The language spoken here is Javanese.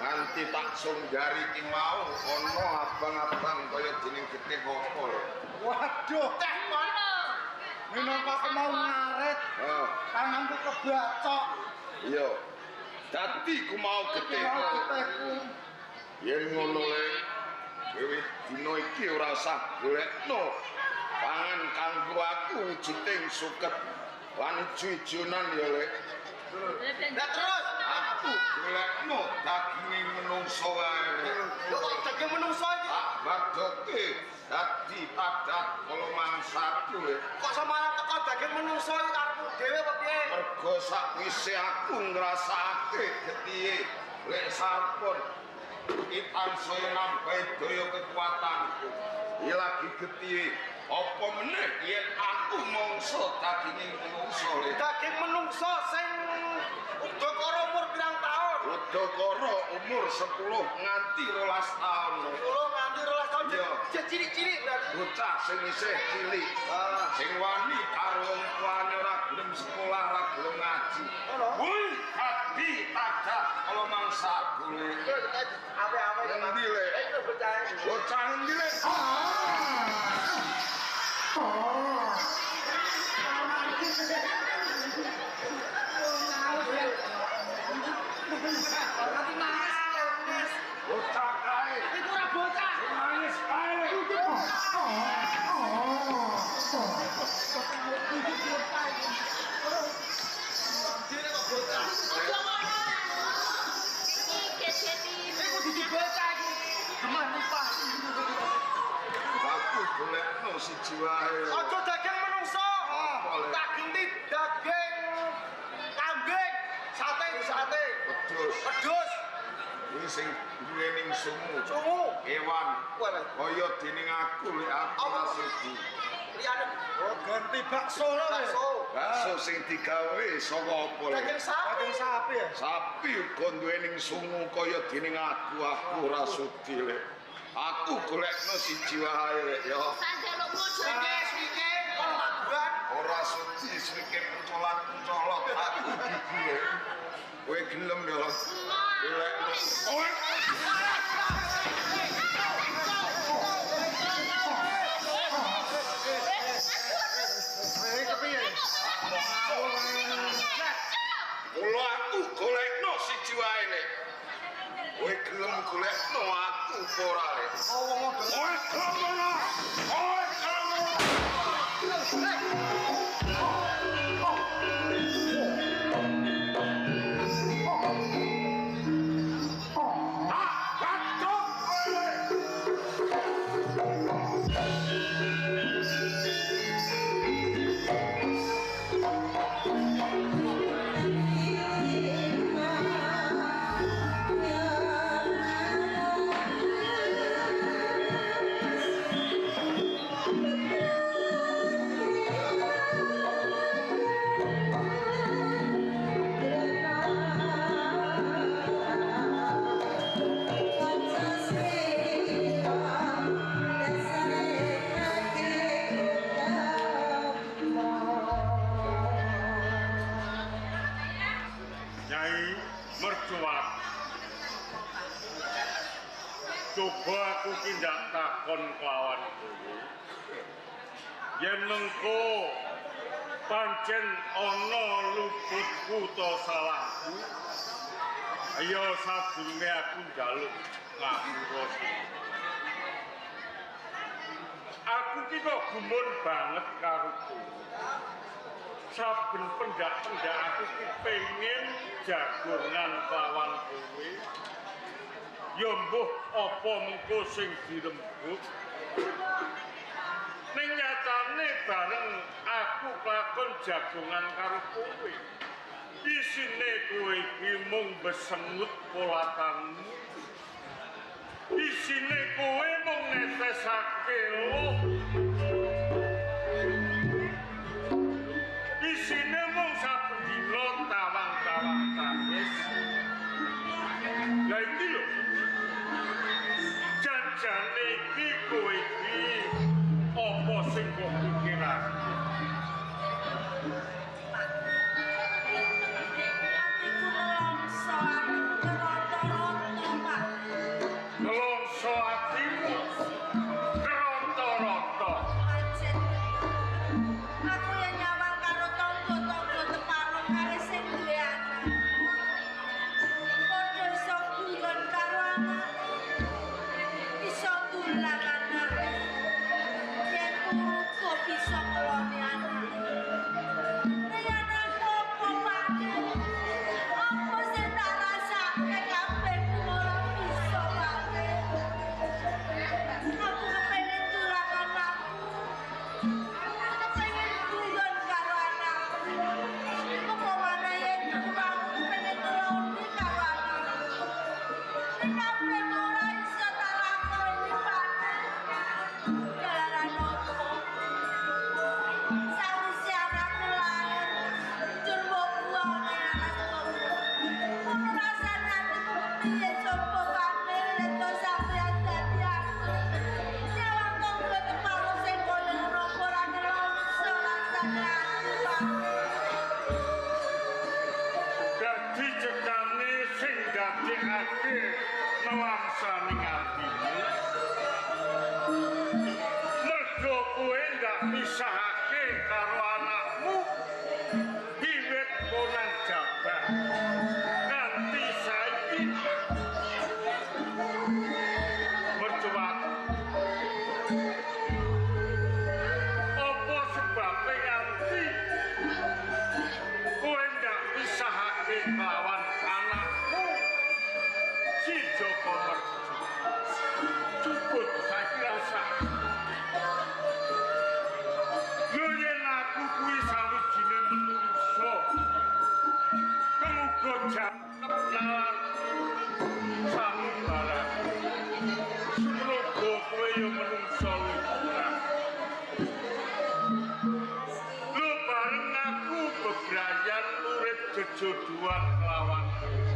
Nganti tak sunggari ki mau ana abang-abang kaya dening getih apa lho. Waduh, teh kono. Minangka aku mau ngarit. Heeh. Tanganku kebacok. Iya. Dadi ku mau getih. Getihku. Yen ngono le, wiwit dina iki ora usah golekno pangan kanggo aku wujuding suket lan ijo-ijonan ya lek. Lah terus aku golekno daginge menungso wae. Lho kok daging menungso iki? Tak badoke dadi padat kala mangsaku le. Kok semalam teko daging menungso iki karepmu dhewe apa piye? Mergo sakwise aku ngrasakake getihe lek sarpun iki tansaya nambahi daya kekuatanku. Iki lagi getihe apa meneh yen aku mangsa daginge menungso le. Daging menungso sing udakara umur pirang taun? Udakara umur 10 nganti 12 taun. 10 nganti 12 taun. Iya. Cilik-cilik berarti. Bocah sing isih cilik. Sing wani karo wong tuane ora gelem sekolah, ora gelem ngaji. Kuwi dadi tadah kala mangsa golek. Awe-awe endi le? Bocah. Bocah endi le? Bocah kae. Iku ora bocah. Sing nangis kae. Dene kok bocah. Iki gegeti. Iku dudu bocah iku. Gemah nipah. Aku golekno siji wae. Aja daging menungso. Tak genti daging kambing, sate sate. Wedhus. Wedhus. Kuwi sing duweni sungu. Sungu. Kewan. Kaya dening aku lek aku ora sudi. Liyane oh ganti bakso lho. Bakso. Bakso sing digawe saka apa lho? Daging sapi. Daging sapi ya. Sapi uga duweni sungu kaya dening aku, aku ora sudi lek. Aku golekno siji wae lek ya. Sanjalukmu Swike, swike kon maguan. Ora sudi swike pencolat-pencolot aku gigi lek. Kowe gelem ya. Golekno. Kowe kepiye? Kula aku golekno siji wae lek. Kowe gelem golekno aku apa ora lek? Oh wong Kowe gelem ora? Kowe gelem ora? Tak batuk kowe lek. Nyai Mercuwati, coba aku tindak takon kelawan kowe. Yen mengko pancen ana luputku ta salahku, ayo sadurunge aku njaluk ngapura. Aku ki kok gumun banget karo kowe. Saben pendak-pendak aku ki pengen jagongan kelawan kowe. Ya mbuh apa mengko sing dirembug. Ning nyatane bareng aku kelakon jagongan karo kowe. Isine kowe iki mung besengut polatanmu. Isine kowe mung netesake luh. Isine mung saben dina tawang-tawang tangis. Lah iki lho. Janjane iki kowe iki apa sing kok pikirake? Atiku nelongso, atiku kerata-rata. Jalaran opo? Sawise anakku lahir, njur mbok buang nang alas kono. Ngono rasane atiku kepiye coba Pakne yen to sampeyan dadi aku. Nyawang tangga teparo sing kaya ngono apa ora nelongso rasane ati Pakne. Dadi cekane sing dadekake nelangsani atimu. Mergo kowe ndak misahake karo anakmu wiwit konang jabat nganti saiki. Mercuwat. Apa sebabe nganti kowe ndak misahake kelawan anakmu si Joko Mercu? Cukup saiki rasa. Lho yen aku kuwi sawijine menungso kang uga jangkep nalar samubarang. Sumroga kowe ya menungso lumrah. Lho bareng aku bebrayan urip jejodohan kelawan kowe.